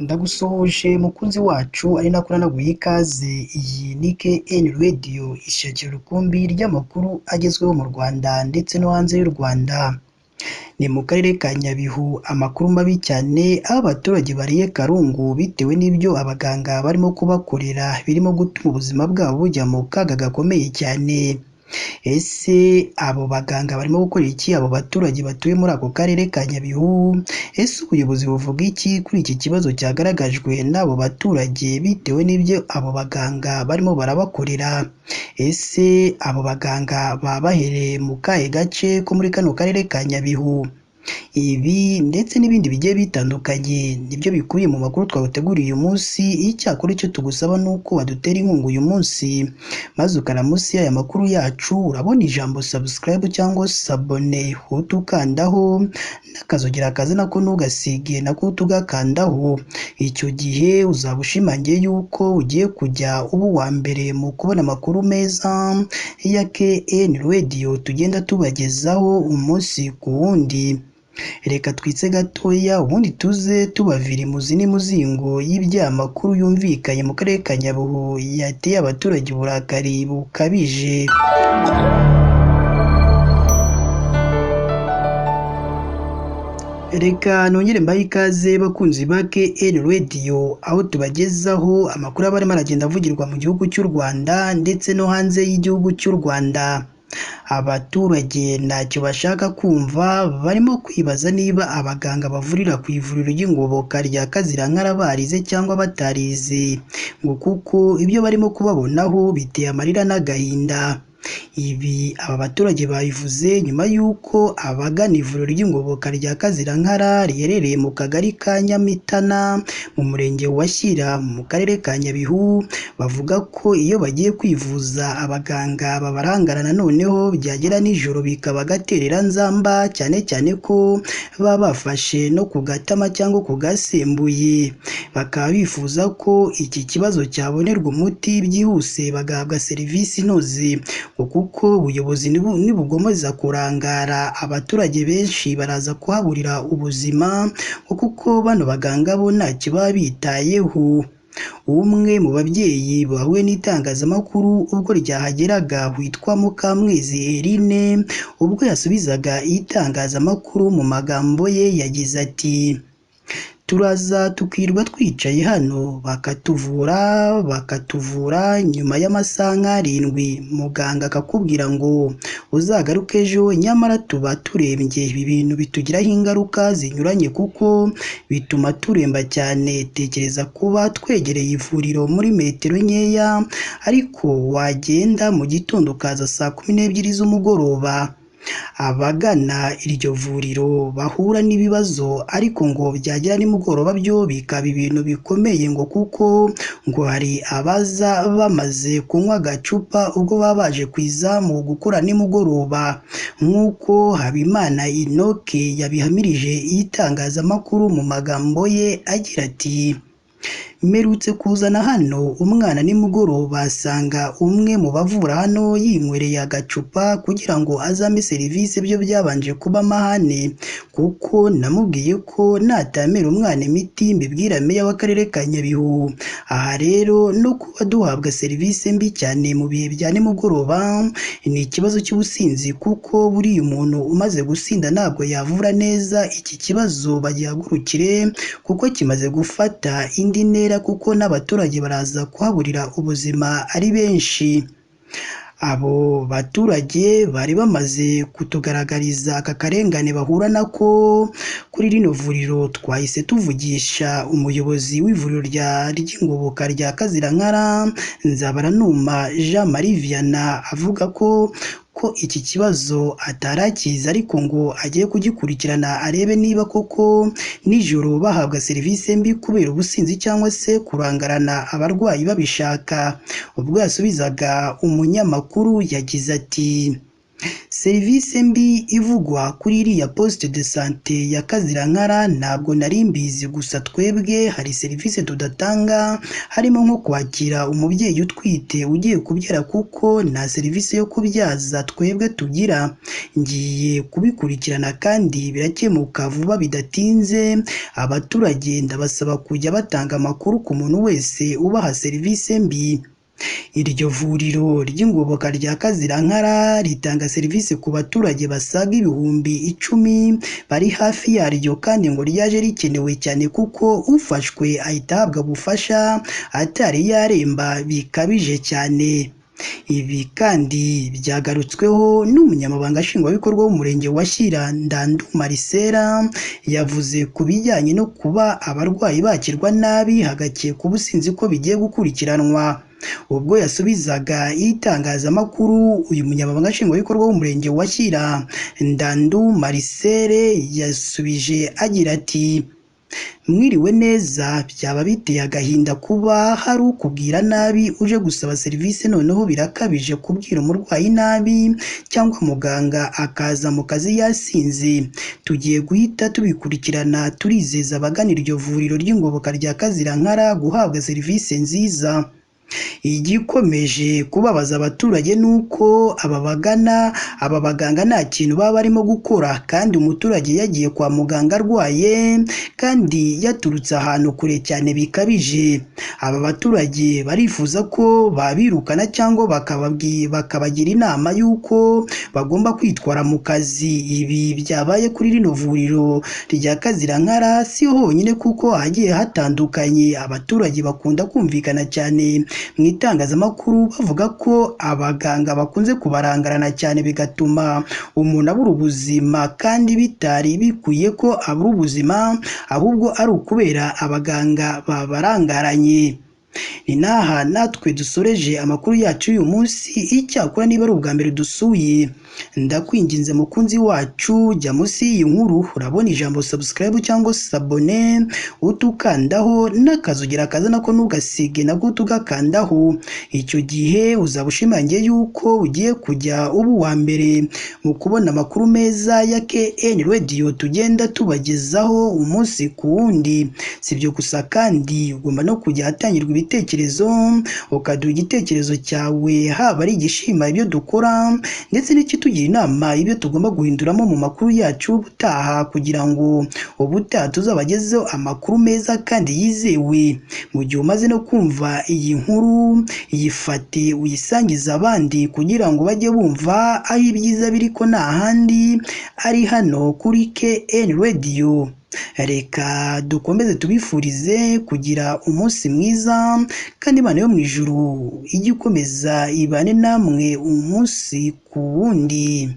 Ndagusuhuje mukunzi wacu ari nako nanaguha ikaze, iyi ni KN Radio ishakira urukumbi ry'amakuru agezweho mu Rwanda ndetse no hanze y'u Rwanda. Ni mu karere ka Nyabihu amakuru mabi cyane aho abaturage bariye karungu bitewe n'ibyo abaganga barimo kubakorera birimo gutuma ubuzima bwabo bujya mu kaga gakomeye cyane. Ese abo baganga barimo gukora iki abo baturage batuye muri ako karere ka Nyabihu? Ese ubuyobozi buvuga iki kuri iki kibazo cyagaragajwe n'abo baturage bitewe n'ibyo abo baganga barimo barabakorera? Ese abo baganga baba baherereye mu kahe gace ko muri kano karere ka Nyabihu? Ibi ndetse n'ibindi bigiye bitandukanye nibyo bikubiye mu makuru twaguteguriye uyu munsi, icyakora icyo tugusaba ni uko wadutera inkunga uyu munsi maze ukara munsi y'aya makuru yacu urabona ijambo subscribe cyangwa sabone uhite ukandaho n'akazogera kaza nako ntugasige nako uhite ugakandaho, icyo gihe uzaba ushimangiye yuko ugiye kujya uba uwa mbere mu kubona amakuru meza ya KN Radio tugenda tubagezaho umunsi ku wundi. Reka twitse gatoya ubundi tuze tubavira imuzi n'imuzingo y'ibya makuru yumvikanye mu karere ka Nyabihu yateye abaturage uburakari bukabije. Reka nongere mbahe ikaze bakunzi ba KN Radio aho tubagezaho amakuru aba arimo aragenda avugirwa mu gihugu cy'u Rwanda ndetse no hanze y'igihugu cy'u Rwanda. Abaturage ntacyo bashaka kumva barimo kwibaza niba abaganga bavurira ku ivuriro ry'Ingoboka rya Kazirankara barize cyangwa batarize, ngo kuko ibyo barimo kubabonaho biteye amarira n'agahinda. Ibi aba baturage babivuze nyuma y'uko abagana ivuriro ry'Ingoboka rya Kazirankara riherereye mu kagari ka Nyamitana mu murenge wa Shyira mu karere ka Nyabihu, bavuga ko iyo bagiye kwivuza abaganga babarangarana noneho byagera nijoro bikaba agatereranzamba, cyane cyane ko baba bafashe no ku gatama cyangwa ku gasembuye. Bakaba bifuza ko iki kibazo cyabonerwa umuti byihuse bagahabwa serivisi inoze, ngo kuko ubuyobozi nibugomeza kurangara abaturage benshi baraza kuhaburira ubuzima, ngo kuko bano baganga bo ntacyo baba bitayeho. Umwe mu babyeyi bahuye n'itangazamakuru ubwo ryahageraga witwa Mukamwezi Eline, ubwo yasubizaga itangazamakuru mu magambo ye yagize ati: "Turaza tukirwa twicaye hano bakatuvura bakatuvura nyuma y'amasaha nk'arindwi muganga akakubwira ngo uzagaruke ejo, nyamara tuba turembye. Ibi bintu bitugiraho ingaruka zinyuranye kuko bituma turemba cyane. Tekereza kuba twegereye ivuriro muri metero nkeya ariko wagenda mu gitondo ukaza saa 12 z'umugoroba." Abagana iryo vuriro bahura n'ibibazo ariko ngo byagera nimugoroba byo bikaba ibintu bikomeye, ngo kuko ngo hari abaza bamaze kunywa agacupa ubwo baba baje ku izamu gukora nimugoroba, nk'uko Habimana Enock yabihamirije itangazamakuru mu magambo ye agira ati: "Mperutse kuzana hano umwana nimugoroba asanga umwe mu bavura hano yinywereye agacupa kugira ngo azampe serivisi, byo byabanje kuba amahane kuko namubwiye ko natamera umwana imiti mbibwira meya w'akarere ka Nyabihu. Aha rero no kuba duhabwa serivisi mbi cyane mu bihe bya nimugoroba ni ikibazo cy'ubusinzi, kuko buriya umuntu umaze gusinda ntabwo yavura neza. Iki kibazo bagihagurukire kuko kimaze gufata indi ntera, kuko n'abaturage baraza kuhaburira ubuzima ari benshi." Abo baturage bari bamaze kutugaragariza aka karengane bahura nako kuri rino vuriro, twahise tuvugisha umuyobozi w'ivuriro ry'Ingoboka rya Kazirankara Nzabaranuma Jean Marie Vianney, avuga ko iki kibazo atarakizi ariko ngo agiye kugikurikirana arebe niba koko nijoro bahabwa serivisi mbi kubera ubusinzi cyangwa se kurangarana abarwayi babishaka. Ubwo yasubizaga umunyamakuru yagize ati: Serivisi mbi ivugwa kuri iriya poste de sante ya Kazirankara ntabwo nari mbizi, gusa twebwe hari serivisi tudatanga harimo nko kwakira umubyeyi utwite ugiye kubyara kuko nta serivisi yo kubyaza twebwe tugira. Ngiye kubikurikirana kandi birakemuka vuba bidatinze. Abaturage ndabasaba kujya batanga amakuru ku muntu wese ubaha serivisi mbi. Iryo vuriro ry'ingoboka rya Kazirankara ritanga serivisi ku baturage basaga 10,000 bari hafi yaryo, kandi ngo ryaje rikenewe cyane kuko ufashwe ahita ahabwa ubufasha atari yaremba bikabije cyane. Ibi kandi byagarutsweho n'umunyamabanga nshingwabikorwa w'umurenge wa Shyira, Ndandu Marcel, yavuze ku bijyanye no kuba abarwayi bakirwa nabi hagakekwa ubusinzi ko bigiye gukurikiranwa. Ubwo yasubizaga itangazamakuru, uyu munyamabanga nshingwabikorwa w'umurenge wa Shyira, Ndandu Marcel, yasubije agira ati: "Mwiriwe neza, byaba biteye agahinda kuba hari ukubwira nabi uje gusaba serivisi, noneho birakabije kubwira umurwayi nabi cyangwa muganga akaza mu kazi yasinze. Tugiye guhita tubikurikirana, turizeza abagana iryo vuriro ry'ingoboka rya Kazirankara guhabwa serivisi nziza." Igikomeje kubabaza abaturage ni uko aba bagana aba baganga nta kintu baba barimo gukora, kandi umuturage yagiye kwa muganga arwaye kandi yaturutse ahantu kure cyane bikabije. Aba baturage barifuza ko babirukana cyangwa bakabagira inama y'uko bagomba kwitwara mu kazi. Ibi byabaye kuri rino vuriro rya Kazirankara si ho honyine kuko ahagiye hatandukanye abaturage bakunda kumvikana cyane mu itangazamakuru bavuga ko abaganga bakunze kubarangarana cyane bigatuma umuntu abura ubuzima, kandi bitari bikwiye ko abura ubuzima ahubwo ari ukubera abaganga babarangaranye. Ni n'aha natwe dusoreje amakuru yacu y'uyu munsi. Icyakora niba ari ubwa mbere dusuye, ndakwinginze mukunzi wacu, jya munsi y'iyi nkuru urabona ijambo subscribe cyangwa sabone, utukandaho n'akazogera kaza nako ntugasige nako tugakandaho. Icyo gihe uzaba ushimangiye yuko ugiye kujya uba uwa mbere mu kubona amakuru meza ya KN Radio tugenda tubagezaho umunsi ku wundi. Si ibyo gusa kandi ugomba no kujya ahatangirwa ibitekerezo, ukaduha igitekerezo cyawe, haba ari igishima ibyo dukora ndetse n'ikitugira inama ibyo tugomba guhinduramo mu makuru yacu ubutaha, kugira ngo ubutaha tuzabagezeho amakuru meza kandi yizewe. Mu gihe umaze no kumva iyi nkuru, yifate uyisangize abandi kugira ngo bajye bumva aho ibyiza biri ko nta handi ari hano kuri KN Radio. Reka dukomeze tubifurize kugira umunsi mwiza, kandi Imana yo mu ijuru ijye ikomeza ibane namwe umunsi ku wundi.